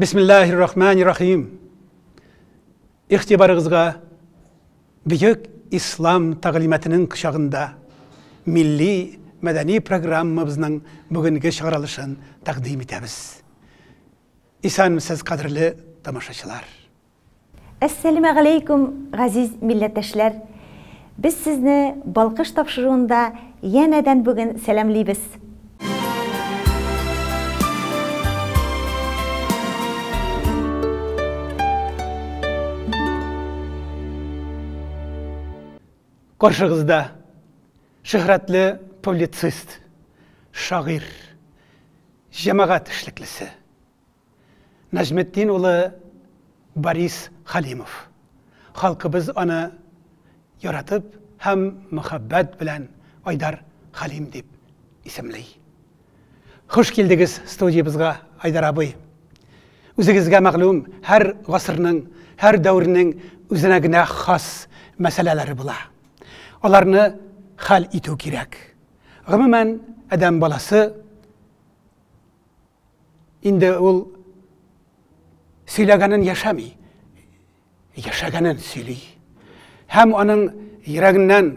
Бисмиллаһир-рахманир-рахим. Игътибарыгызга бөек ислам тәгълиматының кочагында милли мәдәни программабызның бүгенге чыгарылышын тәкъдим итәбез. Исәнмесез, кадерле тамашачылар. Әссәләмәгаләйкүм, газиз милләттәшләр! Без сезне Балкыш тапшыруында янәдән бүген сәламлибез. Каршыгызда шөһрәтле публицист, шагыйрь, җәмәгать эшлеклесе Нәҗметдин улы Борис Хәлимов. Халкыбыз аны яратып һәм мәхәббәт белән Айдар Хәлим дип исемли. Хуш килдегез студиябызга, Айдар абый. Үзегезгә мәгълүм, һәр гасырның, һәр дәвернең үзенә генә хас мәсьәләләре була. Аларны хәл итү кирәк. Гомумән, адәм баласы Инде ул сөйләгәнен яшәми, яшәгәнен сөйли. Һәм аның йөрәгеннән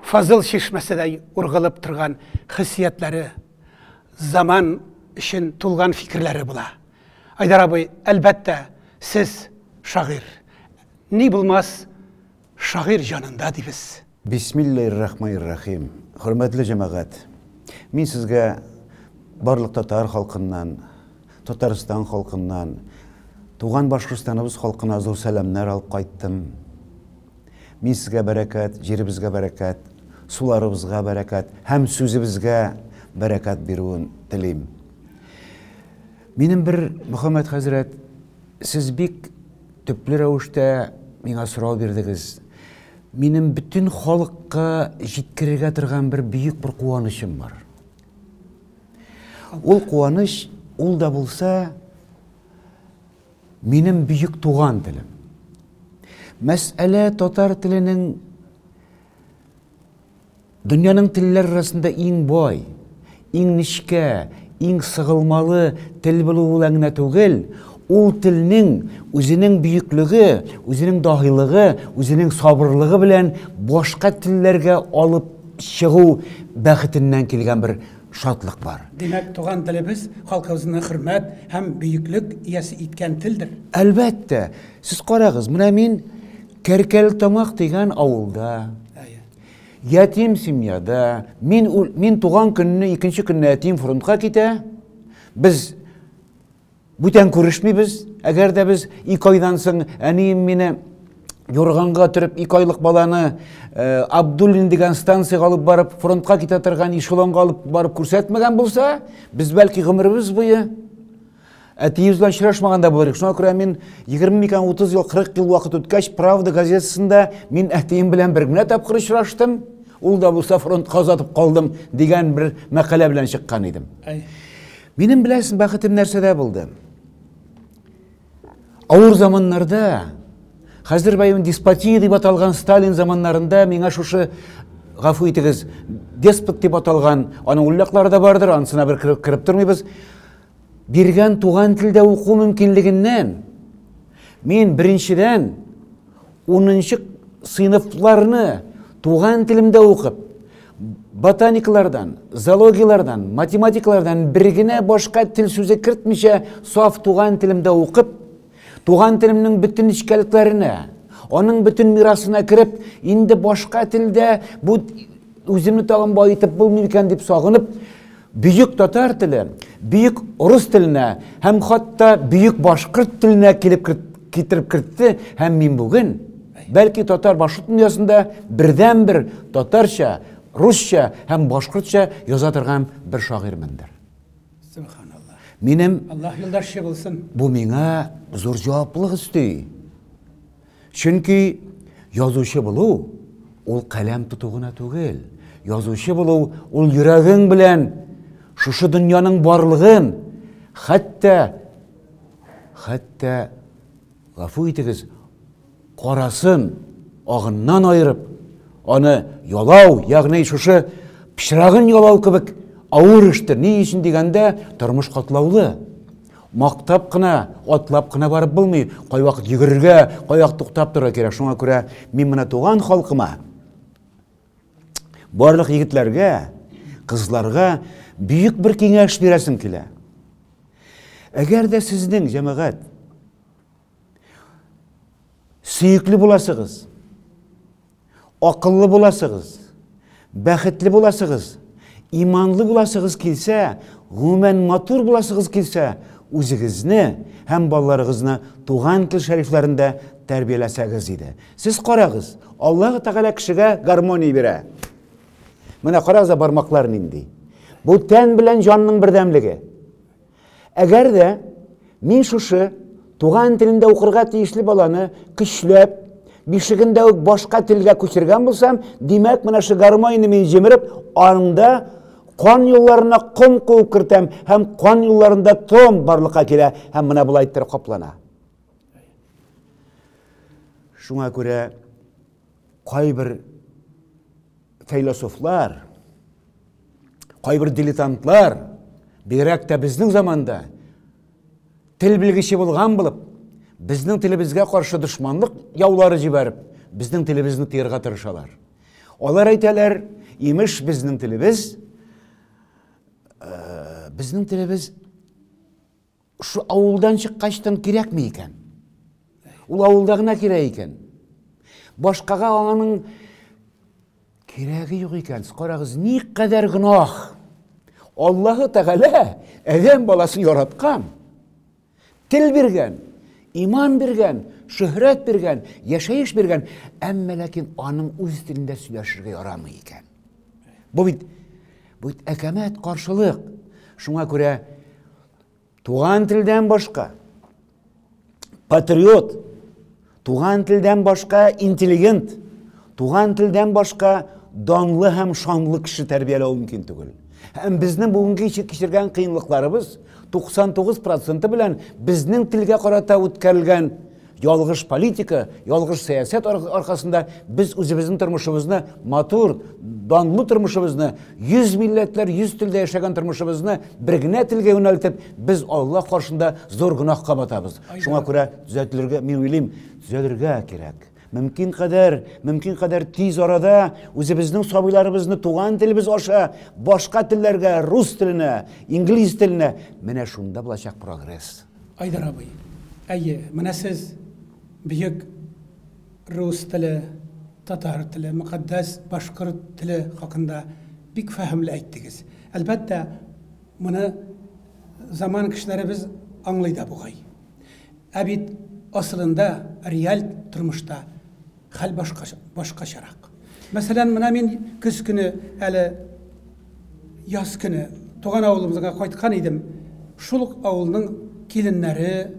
Фазыл чишмәседәй ургылып торган хиссиятләре, заман өчен тулган фикерләре була. Айдар абый, әлбәттә, сез шагыйрь. Ни булмас шагыйрь җанында дибез. Бисмиллаһир-рахманир-рахим. Хөрмәтле җәмәгать, мин сезгә барлык татар халкыннан, Татарстан халкыннан, туган Башкортстаныбыз халкына зур сәламнәр алып кайттым. Мин сезгә бәрәкәт, җиребезгә бәрәкәт, суларыбызга бәрәкәт һәм сүзебезгә бәрәкәт бирүен телим. Минем бер Мөхәммәд хәзрәт, сез бик төпле рәвештә миңа сорау бирдегез. Минем бөтен халыкка җиткерергә торган бер бөек бер куанычым бар. Ул куаныч, ул да булса, минем бөек туган телем. Мәсьәлә татар теленең Дөньяның телләр арасында иң бай, иң нечкә, иң сыгылмалы тел булуы белән генә түгел, ул телнең үзенең бөеклеге, үзенең даһилыгы, үзенең сабырлыгы белән башка телләргә алып чыгу бәхетеннән килгән бер шатлык бар. Димәк, туган телебез халкыбызны хөрмәт һәм бөеклек иясе иткән телдер? Әлбәттә. Сез карагыз, менә мин Кәркәлтамак дигән авылда, Ятим семьяда, мин, мин туган көнне, икенче көнне әтием фронтка китә. Без бүтән күрешмибез. Әгәр дә без ике айдан соң әнием мине юрганга төреп, ике айлык баланы э, Абдуллин дигән станциягә алып барып, фронтка китә торган эшелонга алып барып күрсәтмәгән булса, без бәлки гомеребез буе Әтиебез белән очрашмаган да булыр идек. Шуңа күрә мин 20 микән 30 ел, 40 ел вакыт үткәч, Правда газетасында мин әтием белән бер генә тапкыр очраштым. Ул да булса фронтка озатып калдым дигән бер мәкалә белән чыккан идем. Минем беләсең бәхетем нәрсәдә булды? Авыр заманнарда, хәзер бәймен деспотия дип аталган Сталин заманнарында миңа шушы гафу итегез, деспот дип аталган, аның уллаклары да бардыр, анысына бер кереп тормыйбыз. Биргән туган телдә уку мөмкинлегеннән мин беренчедән унынчы сыйныфларны туган телемдә укып, ботаникалардан, зоологиялардан, математикалардан бер генә башка тел сүзе кертмичә саф туган телемдә укып, туган телемнең бөтен нечкәлекләренә, аның бөтен мирасына кереп, инде башка телдә бу үземне тагын баетып булмый микән дип сагынып, Бөек татар теле, бөек урыс теленә һәм хатта бөек башкорт теленә килеп китереп кертте һәм мин бүген бәлки татар башкорт дөньясында бердәнбер татарча, русча һәм башкортча яза торган бер шагыйрьмендер. Субханалла. Минем Аллаһ юлдашчы булсын. Бу миңа зур җаваплылык өсти. Чөнки язучы булу ул каләм тоту гына түгел. Язучы булу ул йөрәгең белән шушы дөньяның барлыгын, хәтта хәтта гафу итегез, карасын агыннан аерып, аны ялау, ягъни шушы пычрагын ялау кебек авыр эштер. Ни өчен дигәндә, тормыш катлаулы. Мактап кына, атлап кына барып булмый. Кайвакыт йөгерергә, кайвакыт туктап торырга кирәк. Шуңа күрә мин менә туган халкыма, барлык егетләргә, кызларга бөек бер киңәш бирәсем килә. Әгәр дә сезнең җәмәгать сөекле буласыгыз, акыллы буласыгыз, бәхетле буласыгыз, иманлы буласыгыз килсә, гомумән матур буласыгыз килсә, үзегезне һәм балаларыгызны туган тел шәрифләрендә тәрбияләсәгез иде. Сез карагыз, Аллаһ Тәгалә кешегә гармония бирә. Менә карагыз, бармаклар нинди. Бу тән белән җанның бердәмлеге. Әгәр дә мин шушы туган телендә укырга тиешле баланы көчләп, бишегендә үк башка телгә күчергән булсам, димәк, менә шу гармонияне мин җимереп, анда кан юлларына ком куып кертәм һәм кан юлларында тромб барлыкка килә һәм менә болай иттереп каплана. Шуңа күрә кайбер философлар, кайбер дилетантлар, бигрәк тә безнең заманда тел белгече булган булып, безнең телебезгә каршы дошманлык яулары җибәреп, безнең телебезне тыярга тырышалар. Алар әйтәләр, имеш безнең телебез, безнең телебез Шу авылдан чыккачтан кирәкми икән. Ул авылда гына кирәк икән. Башкага аның кирәге юк икән. Карагыз, ни кадәр гөнаһ. Аллаһы Тәгалә адәм баласын яраткан. Тел биргән, иман биргән, шөһрәт биргән, яшәеш биргән, әмма ләкин аның үз телендә сөйләшергә ярамый икән. Бу бит бу бит әкәмәт каршылык. Шуңа күрә туган телдән башка патриот, туган телдән башка интеллигент, туган телдән башка данлы һәм шанлы кеше тәрбияләү мөмкин түгел. Һәм безнең бүгенге кичергән кыенлыкларыбыз 99% белән безнең телгә карата үткәрелгән ялгыш политика, ялгыш сәясәт аркасында без үзебезнең тормышыбызны, матур, данлы тормышыбызны, 100 милләтләр, 100 телдә яшәгән тормышыбызны бер генә телгә юнәлтеп, без Аллаһ каршында зур гөнаһка батабыз. Шуңа күрә төзәтелергә, мин уйлыйм, төзәлергә кирәк. Мөмкин кадәр, мөмкин кадәр тиз арада үзебезнең сабыйларыбызны туган телебез аша башка телләргә, рус теленә, инглиз теленә, менә шунда булачак прогресс. Айдар абый, әйе, менә сез бөек рус теле, татар теле, мөкатдәс башкорт теле хакында бик фәһемле әйттегез. Әлбәттә, моны заман кешеләребез аңлый да бугай. Ә бит асылында, реаль тормышта хәл башкачарак. Мәсәлән, менә мин көз көне әле яз көне туган авылыбызга кайткан идем. Шул ук авылның киленнәре,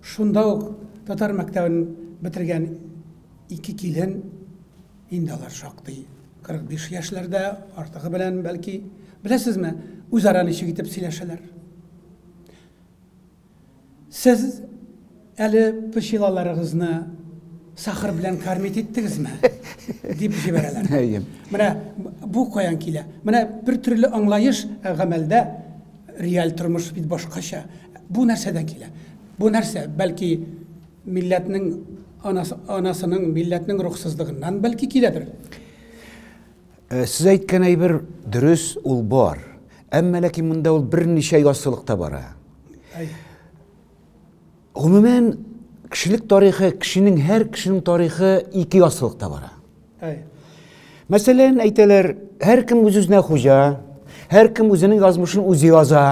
шунда ук татар мәктәбен бетергән ике килен, инде алар шактый 45 яшьләрдә, артыгы белән бәлки, беләсезме, үзара ничек итеп сөйләшәләр. Сез әле пычилаларыгызны сахар белән кормить иттегезме? дип җибәрәләр. Әйе. Менә бу каян килә? Менә бер төрле аңлаеш, ә гамәлдә реаль тормыш бит башкача. Бу нәрсәдән килә? Бу нәрсә, бәлки милләтнең анасының, милләтнең рухсызлыгыннан бәлки киләдер? Сез әйткән әйбер дөрес, ул бар. Әмма ләкин монда ул берничә яссылыкта бара. Гомумән, кешелек тарихы, кешенең һәр кешенең тарихы ике яссылыкта бара. Мәсәлән, әйтәләр, һәркем үз-үзенә хуҗа, һәркем үзенең язмышын үзе яза.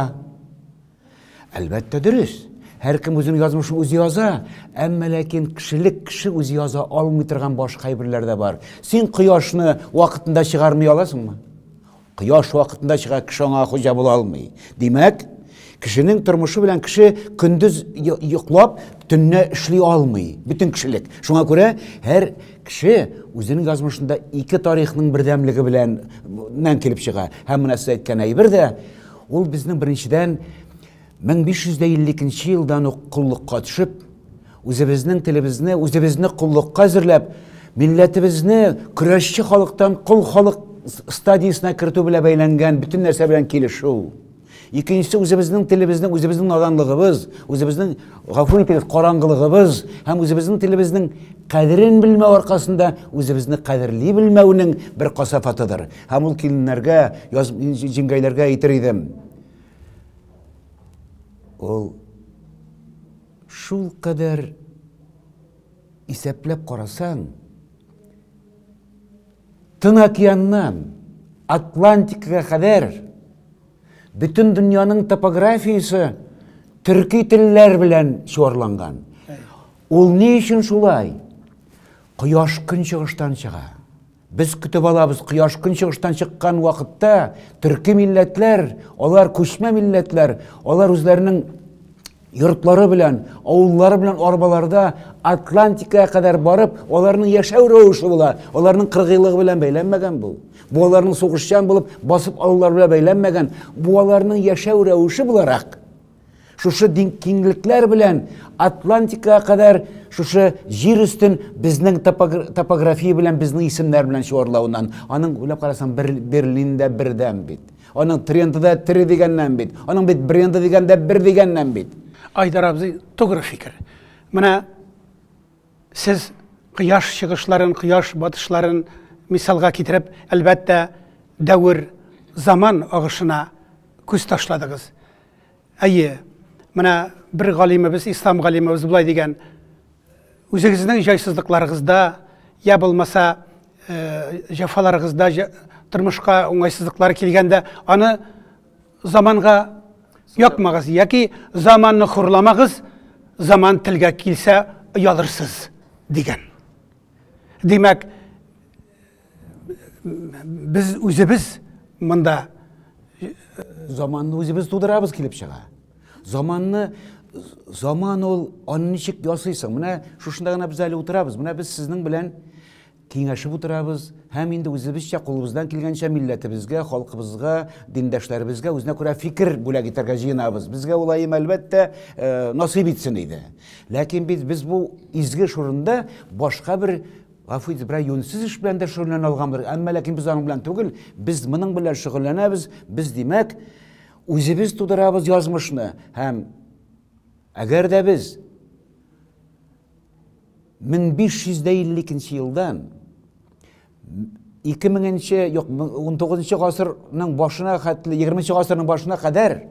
Әлбәттә, дөрес. Һәркем үзенең язмышын үзе яза, әмма ләкин кешелек кеше үзе яза алмый торган башка әйберләр дә бар. Син кояшны вакытында чыгармый аласыңмы? Кояш вакытында чыга, кеше аңа хуҗа була алмый. Димәк, кешенең тормышы белән кеше көндез йоклап, төнлә эшли алмый. Бөтен кешелек. Шуңа күрә һәр кеше үзенең язмышында ике тарихның бердәмлеге белән килеп чыга. Һәм менә сез әйткән әйбер дә ул безнең беренчедән 1552 елдан ук коллыкка төшеп, үзебезнең телебезне, үзебезне коллыкка әзерләп, милләтебезне көрәшче халыктан кол халык стадиясенә кертү белән бәйләнгән бөтен нәрсә белән килешү. Икенчесе үзебезнең телебезнең, үзебезнең наданлыгыбыз, үзебезнең, гафу итегез, караңгылыгыбыз һәм үзебезнең телебезнең кадерен белмәү аркасында үзебезне кадерли белмәүнең бер касафатыдыр. Һәм ул киленнәргә, яз, җиңгәйләргә әйтер идем. Ул шул кадәр исәпләп карасаң, Тын океаннан Атлантикага кадәр бөтен дөньяның топографиясе төрки телләр белән чуарланган. Ул ни өчен шулай? Кояш көнчыгыштан чыга. Без көтеп алабыз, кояш көнчыгыштан чыккан вакытта төрки милләтләр, алар күчмә милләтләр, алар үзләренең йортлары белән, авыллары белән арбаларда Атлантикага кадәр барып, аларның яшәү рәвеше була. Аларның кыргыйлыгы белән бәйләнмәгән бу. Бу аларның сугышчан булып басып алулар белән бәйләнмәгән. Бу аларның яшәү рәвеше буларак. Шушы киңлекләр белән Атлантикага кадәр шушы җир өстен безнең топография белән, безнең исемнәр белән чуарлавыннан. Аның уйлап карасаң, Берлинда бердәм бит. Аның тренды да тере дигәннән бит. Аның бит бренды дигәндә бер дигәннән бит. Айдар абзый, тугры фикер. Менә сез кояш чыгышларын, кояш батышларын мисалга китереп, әлбәттә, дәвер, заман агышына күз ташладыгыз. Әйе, менә бер галимебез, ислам галимебез болай дигән, үзегезнең җайсызлыкларыгызда, я булмаса җәфаларыгызда, тормышка уңайсызлыклар килгәндә, аны заманга якмагыз, яки заманны хурламагыз, заман телгә килсә оялырсыз, дигән. Димәк, без үзебез монда заманны үзебез тудырабыз килеп чыга. Заманны заман ул аны ничек ясыйсың? Менә шушында гына без әле утырабыз. Менә без сезнең белән киңәшеп утырабыз һәм инде үзебезчә кулыбыздан килгәнчә милләтебезгә, халкыбызга, диндәшләребезгә үзенә күрә фикер бүләк итәргә җыенабыз. Безгә ул аем әлбәттә насыйп итсен иде. Ләкин бит без бу изге шурында башка бер Гафу итеп, берәр юньсез эш белән дә шөгыльләнә алганбыз. Әмма ләкин без аның белән түгел, без моның белән шөгыльләнәбез. Без, димәк, үзебез тудырабыз язмышны. Һәм әгәр дә без 1552 елдан 2000-нче, юк, 19 гасырның башына хәтле, 20 гасырның башына кадәр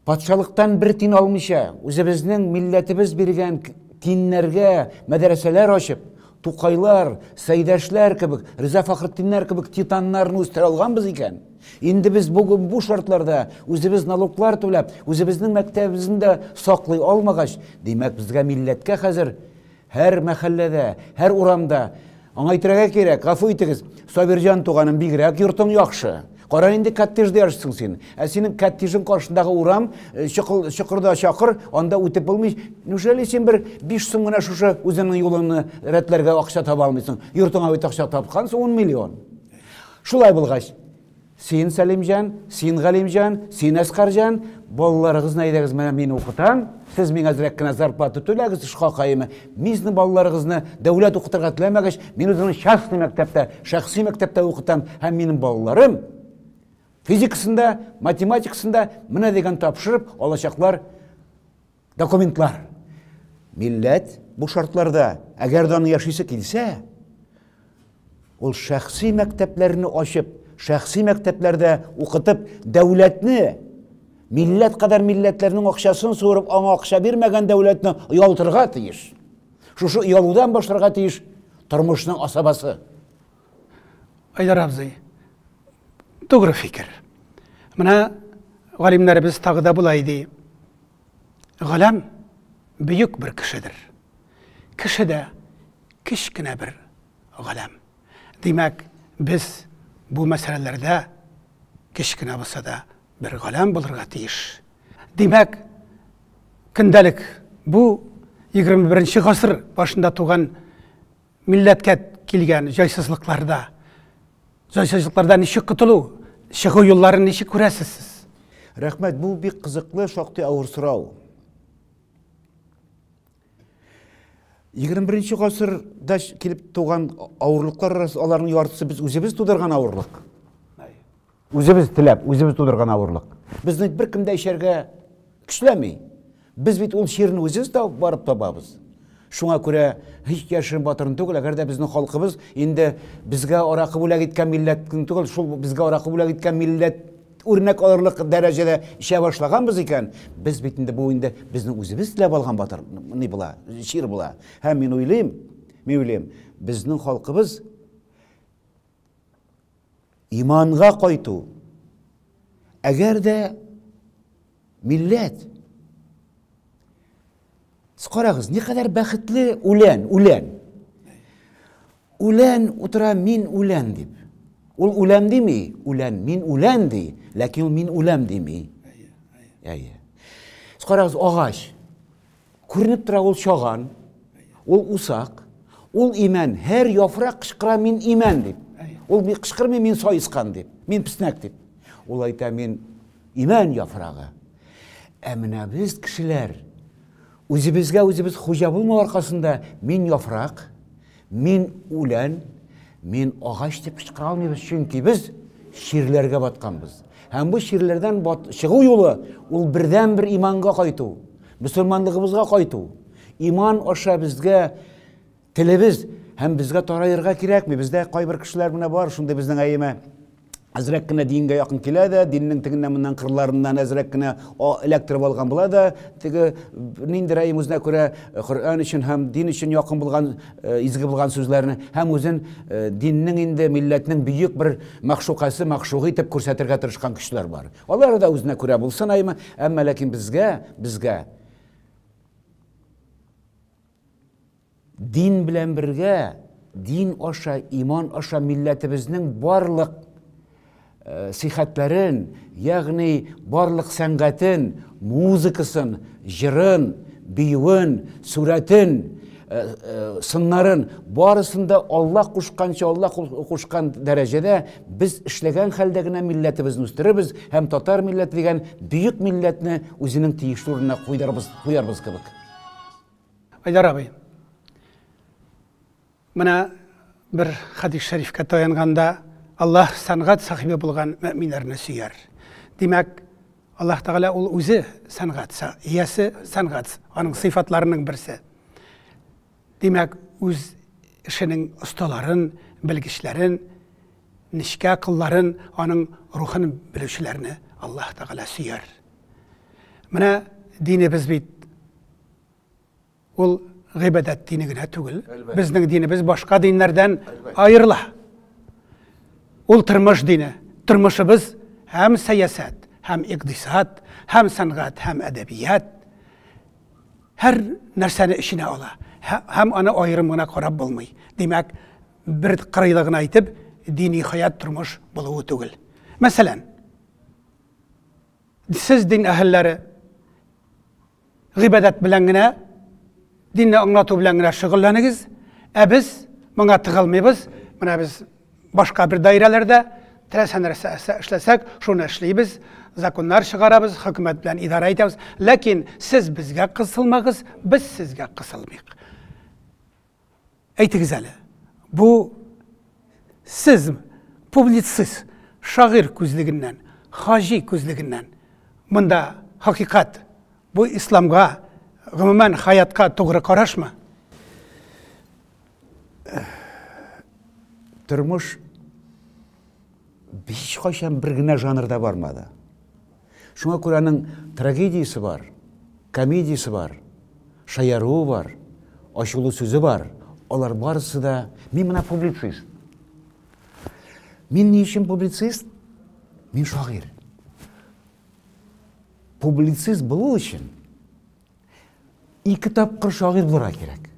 Патшалыктан бер тин алмыйча, үзебезнең милләтебез биргән тиннәргә мәдрәсәләр ачып, Тукайлар, Сәйдәшләр кебек, Риза Фәхретдиннәр кебек титаннарны үстерә алганбыз икән, инде без бүген бу шартларда үзебез налоглар түләп, үзебезнең мәктәбебезне дә саклый алмагач, димәк, безгә милләткә хәзер һәр мәхәлләдә, һәр урамда аңа әйтергә кирәк, гафу итегез, Сабирҗан туганым, бигрәк йортың яхшы. Кара инде коттеджда яшисең син. Ә синең коттеджың каршындагы урам, чокырда чакыр, анда үтеп булмый. Неужели син бер 5 сум гына шушы үзеңнең юлыңны рәтләргә акча таба алмыйсың? Йортыңа бит акча тапкансың 10 миллион. Шулай булгач, син Сәлимҗан, син Галимҗан, син Әскарҗан, балаларыгызны әйдәгез, менә мин укытам, сез миңа әзрәк кенә зарплата түләгез, эш хакы, мин сезнең балаларыгызны дәүләт укытырга теләмәгәч, мин үземнең частный мәктәптә, шәхси мәктәптә укытам, һәм минем балаларым физикасында, математикасында менә дигән тапшырып алачаклар документлар. Милләт бу шартларда, әгәр дә аның яшисе килсә, ул шәхси мәктәпләрне ачып, шәхси мәктәпләрдә укытып, дәүләтне, милләт кадәр милләтләрнең акчасын суырып, аңа акча бирмәгән дәүләтне оялтырга тиеш. Шушы оялудан башларга тиеш тормышның асабасы. Айдар абзый, тугры фикер. Менә галимнәребез тагы да болай ди. Галәм бөек бер кешедер. Кеше дә кечкенә бер галәм. Димәк, без бу мәсьәләләрдә кечкенә булса да бер галәм булырга тиеш. Димәк, көндәлек бу 21 гасыр башында туган милләткә килгән җайсызлыкларда, җайсызлыкларда ничек котылу, чыгу юлларын ничек күрәсез сез? Рәхмәт, бу бик кызыклы, шактый авыр сорау. 21 гасырда килеп туган авырлыклар арасы, аларның яртысы без үзебез тудырган авырлык. Үзебез теләп, үзебез тудырган авырлык. Безне беркем дә эчәргә көчләми. Без бит ул чирне үзебез табып барып табабыз. Шуңа күрә һич яшерен батырын түгел, әгәр дә безнең халкыбыз инде безгә аракы бүләк иткән милләт түгел, шул безгә аракы бүләк иткән милләт үрнәк алырлык дәрәҗәдә эчә башлаганбыз икән, без бит инде бу инде безнең үзебез теләп алган батыр ни була, чир була. Һәм мин уйлыйм, мин уйлыйм, безнең халкыбыз иманга кайту. Әгәр дә милләт Сез карагыз, никадәр бәхетле үлән, үлән. Үлән утыра, мин үлән дип. Ул үләм дими, үлән, мин үлән ди, ләкин ул мин үләм дими. Әйе. Сез карагыз, агач. Күренеп тора ул чаган, ул усак, ул имән, һәр яфрак кычкыра мин имән дип. Ул кычкырмый мин саескан дип, мин песнәк дип. Ул әйтә мин имән яфрагы. Ә менә без кешеләр үзебезгә үзебез хуҗа булмау аркасында мин яфрак, мин үлән, мин агач дип кычкыра алмыйбыз, чөнки без чирләргә батканбыз. Һәм бу чирләрдән бат... чыгу юлы ул бердәнбер иманга кайту, мөселманлыгыбызга кайту. Иман аша безгә телебез һәм безгә тараерга кирәкми. Бездә кайбер кешеләр менә бар, шундый безнең әйеме әзрәк кенә дингә якын килә дә, диннең тегеннән моннан кырларыннан әзрәк кенә эләктереп алган була да, теге ниндидер әйем үзенә күрә Коръән өчен һәм дин өчен якын булган, изге булган сүзләрне һәм үзен диннең инде милләтнең бөек бер мәхшукасы, мәхшугы итеп күрсәтергә тырышкан кешеләр бар. Алары да үзенә күрә булсын әйеме, әмма ләкин безгә, безгә Дин белән бергә, дин аша, иман аша милләтебезнең барлык э, сихәтләрен, ягъни барлык сәнгатен, музыкасын, җырын, биюен, сурәтен, э, э, сыннарын барысын да Аллаһ кушканча, Аллаһ кушкан дәрәҗәдә без эшләгән хәлдә генә милләтебезне үстерербез һәм татар милләте дигән бөек милләтне үзенең тиешле урынына куйдарбыз, куярбыз кебек. Айдар абый, менә бер хәдис шәрифкә таянганда, Аллаһ сәнгать сахибе булган мөэминнәрне сөяр. Димәк, Аллаһ Тәгалә ул үзе сәнгать иясе, сәнгать, аның сыйфатларының берсе. Димәк, үз эшенең осталарын, белгечләрен, нечкә кылларын, аның рухын белүчеләрне Аллаһ Тәгалә сөяр. Менә динебез бит Ул гыйбадәт дине генә түгел. Безнең динебез башка диннәрдән аерыла. Ул тормыш дине. Тормышыбыз һәм сәясәт, һәм икътисад, һәм сәнгать, һәм әдәбият һәр нәрсәне эченә ала. Һәм аны аерым гына карап булмый. Димәк, бер кырыйлы гына итеп дини хаят тормыш булуы түгел. Мәсәлән, сез дин әһелләре гыйбадәт белән генә, динне аңлату белән генә шөгыльләнегез, ә без моңа тыгылмыйбыз. Менә без башка бер даирәләрдә теләсә нәрсә эшләсәк, шуны эшлибез, законнар чыгарабыз, хөкүмәт белән идарә итәбез. Ләкин сез безгә кысылмагыз, без сезгә кысылмыйк. Әйтегез әле, бу сез публицист, шагыйрь күзлегеннән, хаҗи күзлегеннән монда хакыйкать, бу исламга, гомумән хаятка тугры карашмы? Тормыш һичкайчан бер генә жанрда бармады. Шуңа күрә аның трагедиясе бар, комедиясе бар, шаяруы бар, ачулы сүзе бар. Алар барысы да мин менә публицист. Мин ни өчен публицист? Мин шагыйрь. Публицист булу өчен Ике тапкыр шагыйрь булырга кирәк.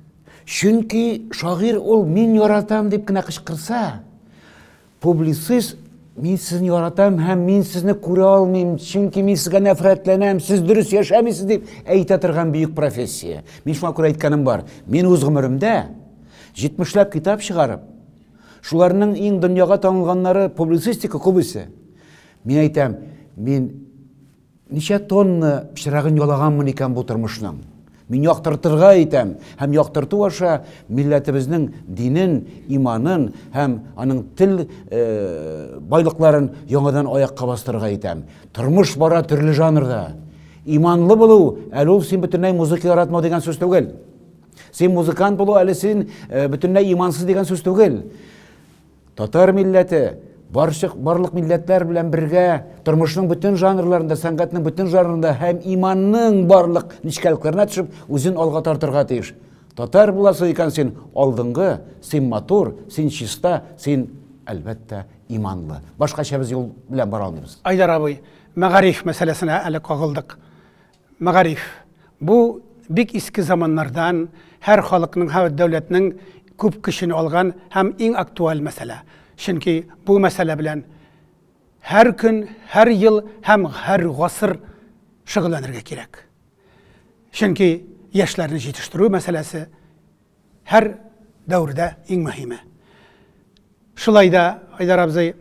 Чөнки шагыйрь ул мин яратам дип кенә кычкырса, публицист мин сезне яратам һәм мин сезне күрә алмыйм, чөнки мин сезгә нәфрәтләнәм, сез дөрес яшәмисез дип әйтә торган бөек профессия. Мин шуңа күрә әйткәнем бар. Мин үз гомеремдә 70ләп китап чыгарып, шуларның иң дөньяга танылганнары публицистика күбесе. Мин әйтәм, мин Ничә тонна пычрагын ялаганмын икән бу тормышның? Мин яктыртырга итәм һәм яктырту аша милләтебезнең динен, иманын һәм аның тел э, байлыкларын яңадан аякка бастырырга итәм. Тормыш бара төрле жанрда. Иманлы булу, әле ул син бөтенләй музыка яратмау дигән сүз түгел. Син музыкант булу, әле син э, бөтенләй имансыз дигән сүз түгел. Татар милләте барчык барлык милләтләр белән бергә тормышның бөтен жанрларында, сәнгатьнең бөтен жанрында һәм иманның барлык нечкәлекләренә төшеп, үзен алга тартырга тиеш. Татар буласы икән син алдынгы, син матур, син чиста, син, әлбәттә, иманлы. Башкача без юл белән бара алмыйбыз. Айдар абый, мәгариф мәсьәләсенә әле кагылдык. Мәгариф. Бу бик иске заманнардан һәр халыкның, һәр дәүләтнең күп көчен алган һәм иң актуаль мәсьәлә. Чөнки бу мәсьәлә белән һәр көн, һәр ел һәм һәр гасыр шөгыльләнергә кирәк. Чөнки яшьләрне җитештерү мәсьәләсе һәр дәвердә иң мөһиме. Шулай да, Айдар абзый,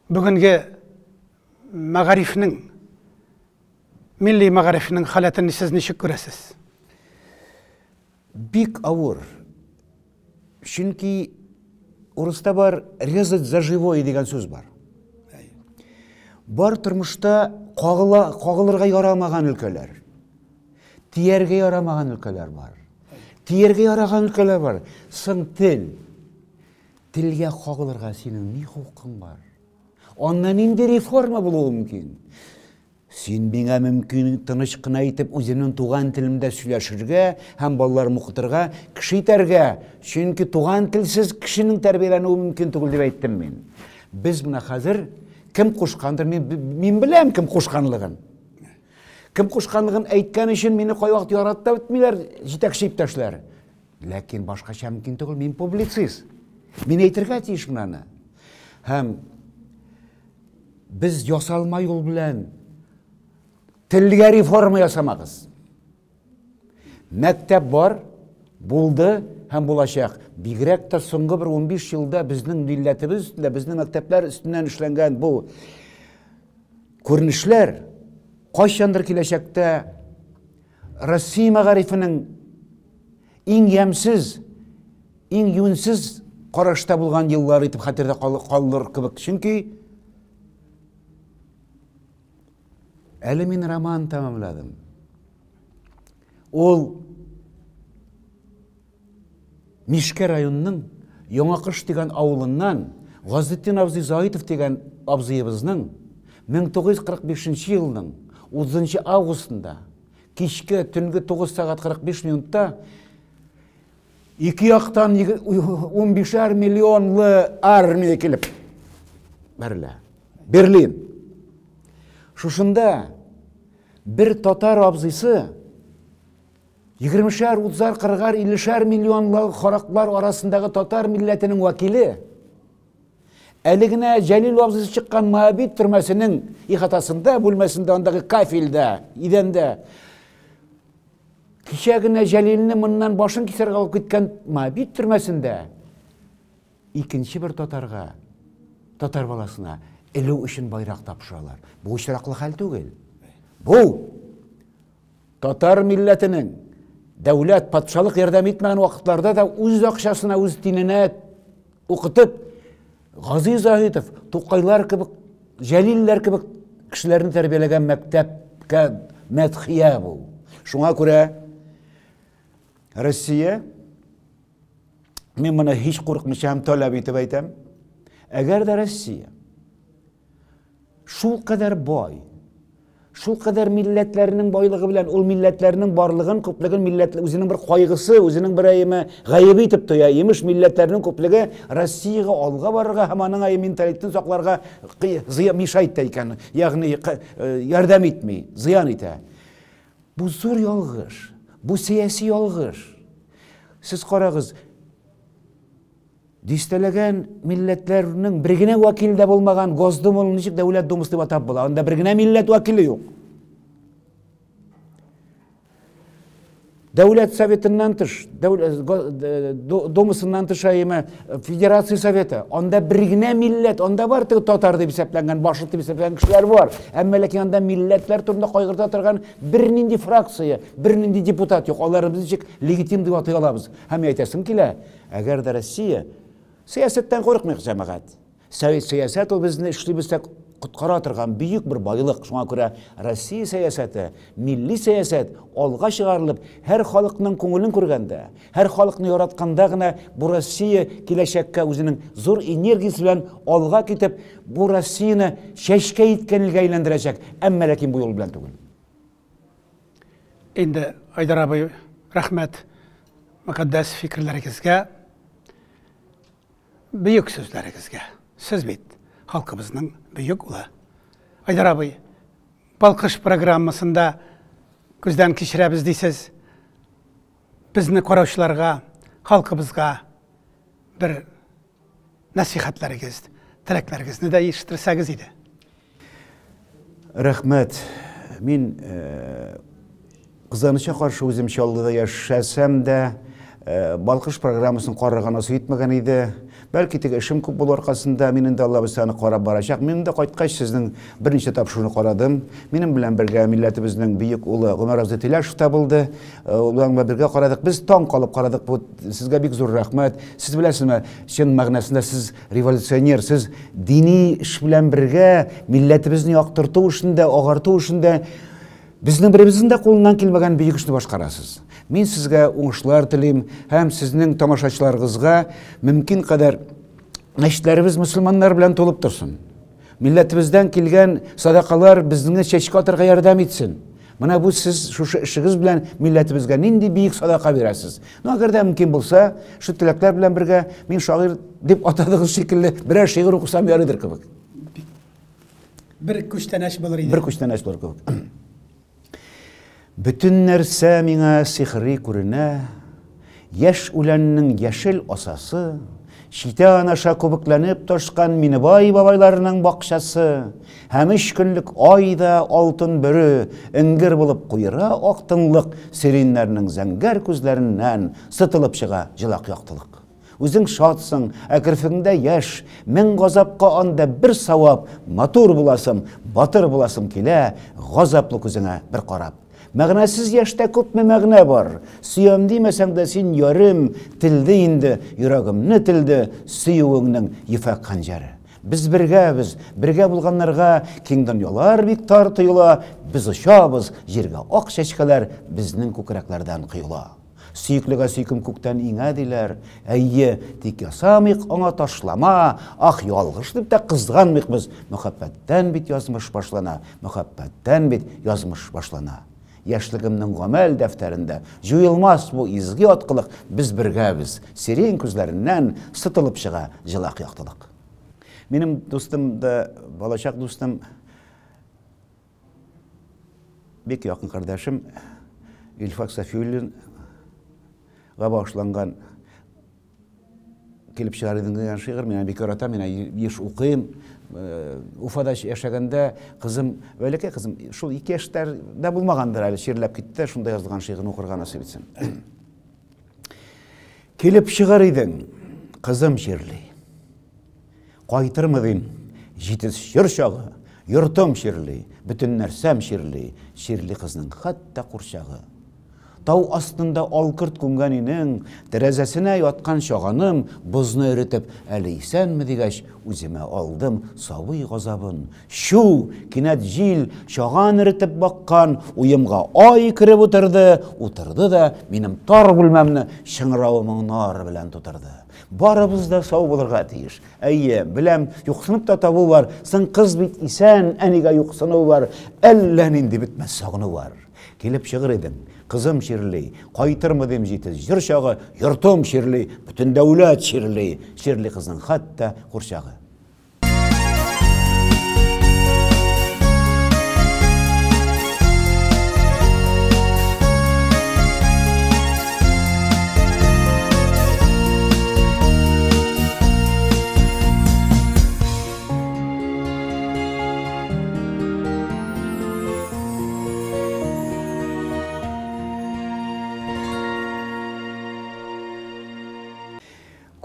бүгенге мәгарифнең Милли мәгарифнең халәтен сез ничек күрәсез? Бик авыр. Чөнки урыста бар резать за живое дигән сүз бар. Бар тормышта кагыла, кагылырга ярамаган өлкәләр. Тияргә ярамаган өлкәләр бар. Тияргә яраган өлкәләр бар. Соң тел. Телгә кагылырга синең ни хокукың бар? Анда нинди реформа булуы мөмкин? Син миңа мөмкин тыныч кына итеп үземнең туган телемдә сөйләшергә һәм балаларымны укытырга, кеше итәргә, чөнки туган телсез кешенең тәрбияләнүе мөмкин түгел дип әйттем мин. Без менә хәзер кем кушкандыр, мин, мин беләм кем кушканлыгын. Кем кушканлыгын әйткән өчен мине кайвакыт яратып та бетмиләр җитәкче иптәшләр. Ләкин башкача мөмкин түгел, мин публицист. Мин әйтергә тиешмен аны. Һәм без ясалма юл белән телгә реформа ясамагыз. Мәктәп бар, булды һәм булачак. Бигрәк тә соңгы бер 15 елда безнең милләтебез өстендә, безнең мәктәпләр өстеннән эшләнгән бу күренешләр кайчандыр киләчәктә Россия мәгарифенең иң ямьсез, иң юньсез карашта булган еллар итеп хәтердә калыр кебек. Чөнки әле мин роман тәмамладым. Ул Мишкә районының Яңакыш дигән авылыннан Газетдин абзый Заитов дигән абзыебызның 1945 елның 30 августында кичке төнге 9 сәгать 45 минутта ике яктан 15 миллионлы армия килеп бәрелә. Берлин. Шушында бер татар абзыйсы Егермешәр, утызар, кырыгар, иллешәр миллионлы хараклар арасындагы татар милләтенең вәкиле, әле генә Җәлил абзыйсы чыккан Моабит төрмәсенең ихатасында, бүлмәсендә, андагы кафельдә, идәндә, кичә генә Җәлилне моннан башын кисәргә алып киткән Моабит төрмәсендә икенче бер татарга, татар баласына элү өчен байрак тапшыралар. Бу очраклы хәл түгел. Бу Татар милләтенең дәүләт, патшалык ярдәм итмәгән вакытларда да үз акчасына, үз тиненә укытып, Гази Заһитов, Тукайлар кебек, Җәлилләр кебек кешеләрне тәрбияләгән мәктәпкә мәдхия бу. Шуңа күрә Россия мин моны һич курыкмыйча һәм таләп итеп әйтәм. Әгәр дә Россия Шул кадәр бай, шул кадәр милләтләрнең байлыгы белән ул милләтләрнең барлыгын, күплеген милләт үзенең бер кайгысы, үзенең бер әйеме гаебе итеп тоя. Имеш, милләтләрнең күплеге Россиягә алга барырга һәм аның әйе менталитетын сакларга зыян мешает та икән, ягъни э, ярдәм итми, зыян итә. Бу зур ялгыш, бу сәяси ялгыш. Сез карагыз, Дистәләгән милләтләрнең бер генә вәкиле дә булмаган Госдуманы ничек Дәүләт Думасы дип атап була? Анда бер генә милләт вәкиле юк. Дәүләт Советыннан тыш, Думасыннан тыш әйеме, Федерация Советы, анда бер генә милләт, анда бар теге татар дип исәпләнгән, башкорт дип исәпләнгән кешеләр бар. Әмма ләкин анда милләтләр турында кайгырта торган бернинди фракция, бернинди депутат юк. Аларны без ничек легитим дип атый алабыз? Һәм әйтәсем килә, әгәр дә Россия сәясәттән курыкмыйк, җәмәгать. Сәясәт ул безне эшли белсәк коткара торган бөек бер байлык. Шуңа күрә Россия сәясәте, милли сәясәт алга чыгарылып, һәр халыкның күңелен күргәндә, һәр халыкны яратканда гына бу Россия киләчәккә үзенең зур энергиясе белән алга китеп, бу Россияне чәчкә иткән илгә әйләндерәчәк. Әмма ләкин бу юл белән түгел. Инде Айдар абый, рәхмәт мөкатдәс фикерләрегезгә. Бөек сүзләрегезгә. Сез бит халкыбызның бөек улы. Айдар абый, Балкыш программасында күздән кичерәбез дисез. Безне караучыларга, халкыбызга бер нәсихәтләрегез, теләкләрегезне дә ишеттерсәгез иде. Рәхмәт. Мин кызганычка каршы үзем Чаллыда яшәсәм дә, Балкыш программасын карарга насыйп итмәгән иде. Бәлки теге эшем күп булу аркасында мин инде Алла безне аны карап барачак. Мин инде кайткач сезнең берничә тапшыруны карадым. Минем белән бергә милләтебезнең бөек улы Гомәр абзый Теләшев та булды. Улар белән бергә карадык. Без таң калып карадык. Бу сезгә бик зур рәхмәт. Сез беләсезме, чын мәгънәсендә сез революционер, сез дини эш белән бергә милләтебезне яктырту эшендә, агарту эшендә безнең беребезнең дә кулыннан килмәгән бөек эшне башкарасыз. Мин сезгә уңышлар телим һәм сезнең тамашачыларыгызга мөмкин кадәр мәчетләребез мөселманнар белән тулып торсын. Милләтебездән килгән садакалар безне чәчкә атарга ярдәм итсен. Менә бу сез шушы эшегез белән милләтебезгә нинди бөек садака бирәсез. Ну, әгәр дә мөмкин булса, шу теләкләр белән бергә мин шагыйрь дип атадыгыз шикелле берәр шигырь укысам ярыйдыр кебек. Бер күчтәнәч булыр иде. Бер күчтәнәч булыр кебек. Бөтен нәрсә миңа сихри күренә, яшь үләннең яшел асасы, читә анаша күбекләнеп ташкан Минебай бабайларының бакчасы, һәм өч көнлек ай да алтын бөре, эңгер булып куера ак тынлык, сиреннәрнең зәңгәр күзләреннән сытылып чыга җылак яктылык. Үзең шатсың, ә керфегеңдә яшь, мең газапка анда бер савап, матур буласым, батыр буласым килә, газаплы күзеңә бер карап. Мәгънәсез яшьтә күпме мәгънә бар. Сөям димәсәң дә син ярым, телде инде, йөрәгемне телде, сөюеңнең ефәк хәнҗәре. Без бергәбез, бергә булганнарга киң дөньялар бик тар тоела, без очабыз, җиргә ак чәчкәләр безнең күкрәкләрдән коела. Сөеклегә сөйкем күктән иңә диләр. Әйе, тик ясамыйк аңа ташлама, ах, ялгыш дип тә кызганмыйк без. Мәхәббәттән бит язмыш башлана, мәхәббәттән бит язмыш башлана. Яшьлегемнең гамәл дәфтәрендә җуелмас бу изге аткылык, без бергәбез. Сирень күзләреннән сытылып чыга җылак яктылык. Минем дустым да, балачак дустым, бик якын кардәшем Илфак Сафиуллинга багышланган килеп чыгар идең дигән шигырь мин бик яратам, мин еш укыйм. Уфада яшәгәндә кызым, бәләкәй кызым, шул 2 яшьтә булмагандыр әле, чирләп китте, шунда язылган шигырен укырга насыйп итсен. Килеп чыгар идең, кызым чирли. Кайтырмы дим, җитез чор чагы, йортым чирли, бөтен нәрсәм чирли, чирли кызның хәтта курчагы. Тау астында алкырт күмгән инең, тәрәзәсенә яткан чаганым, бозны эретеп, әле исәнме дигәч, үземә алдым сабый газабын. Чу, кинәт җил чаган эретеп баккан, уемга ай кереп утырды, утырды да минем тар бүлмәмне чыңрау моңнар белән тутырды. Барыбыз да сау булырга тиеш. Әйе, беләм, юксынып та табу бар. Соң кыз бит исән, әнигә юксыну бар. Әллә нинди бетмәс сагыну бар. Килеп чыгыр идең, кызым чирли, кайтырмы дим җитез җыр чагы, йортым чирли, бөтен дәүләт чирли, чирли кызның хәтта курчагы.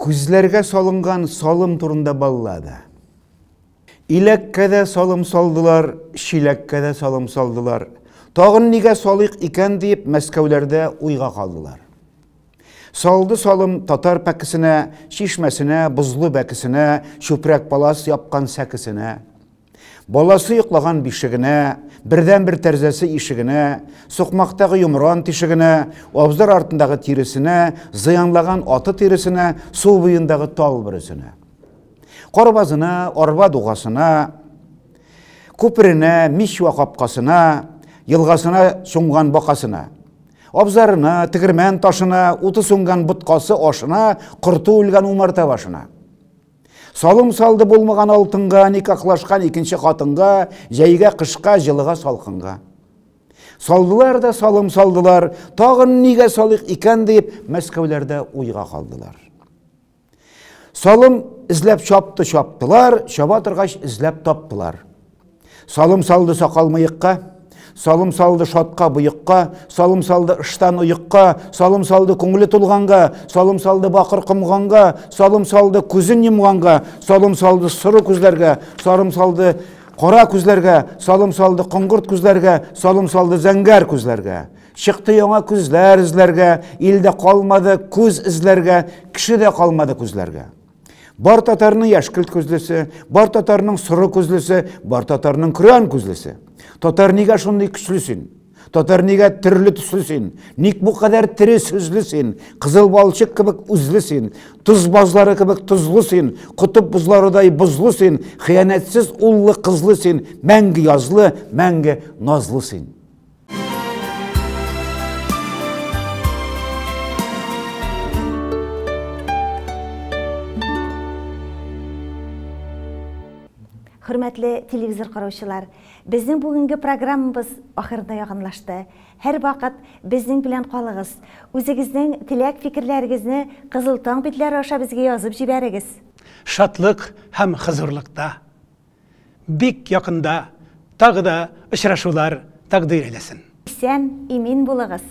Күзләргә салынган салым турында баллада. Иләккә дә салым салдылар, чиләккә дә салым салдылар. Тагын нигә салыйк икән диеп, Мәскәүләрдә уйга калдылар. Салды салым татар пәкесенә, чишмәсенә, бозлы бәкесенә, чүпрәк палас япкан сәкесенә. Баласы йоклаган бишегенә, бердәнбер тәрзәсе ишегенә, сукмактагы йомран тишегенә, абзар артындагы тиресенә, зыянлаган аты тиресенә, су буендагы тал бөресенә. Карбазына, арба дугасына, күперенә, мич вә капкасына, елгасына чумган бакасына. Абзарына, тегермән ташына, уты сүнгән боткасы ашына, корты үлгән умарта башына. Салым салды булмаган алтынга, никахлашкан икенче хатынга, җәйгә, кышка, җылыга, салкынга. Салдылар да салым салдылар, тагын нигә салыйк икән дип, Мәскәүләрдә уйга калдылар. Салым эзләп чапты, чаптылар, чаба торгач эзләп таптылар. Салым салды сакал мыекка, салым салды шатка боекка, салым салды ыштан оекка, салым салды күңеле тулганга, салым салды бакыр комганга, салым салды күзен йомганга, салым салды соры күзләргә, салым салды кара күзләргә, салым салды коңгырт күзләргә, салым салды зәңгәр күзләргә. Чыкты яңа күзләр эзләргә, илдә калмады күз эзләргә, кеше дә калмады күзләргә. Бар татарның яшькелт күзлесе, бар татарның соры күзлесе, бар татарның көрән күзлесе. Татар нигә шундый көчле син? Татар нигә төрле төсле син? Ник бу кадәр тере сүзле син? Кызыл балчык кебек үзле син, тоз базлары кебек тозлы син, котып бозларыдай бозлы син, хыянәтсез уллы кызлы син, мәңге язлы, мәңге назлы син. Хөрмәтле телевизор караучылар, безнең бүгенге программабыз ахырына якынлашты. Һәр вакыт безнең белән калыгыз. Үзегезнең теләк фикерләрегезне Кызыл таң битләре аша безгә язып җибәрегез. Шатлык һәм хозурлыкта Бик якында тагы да очрашулар тәкъдир әйләсен. Исән, имин булыгыз!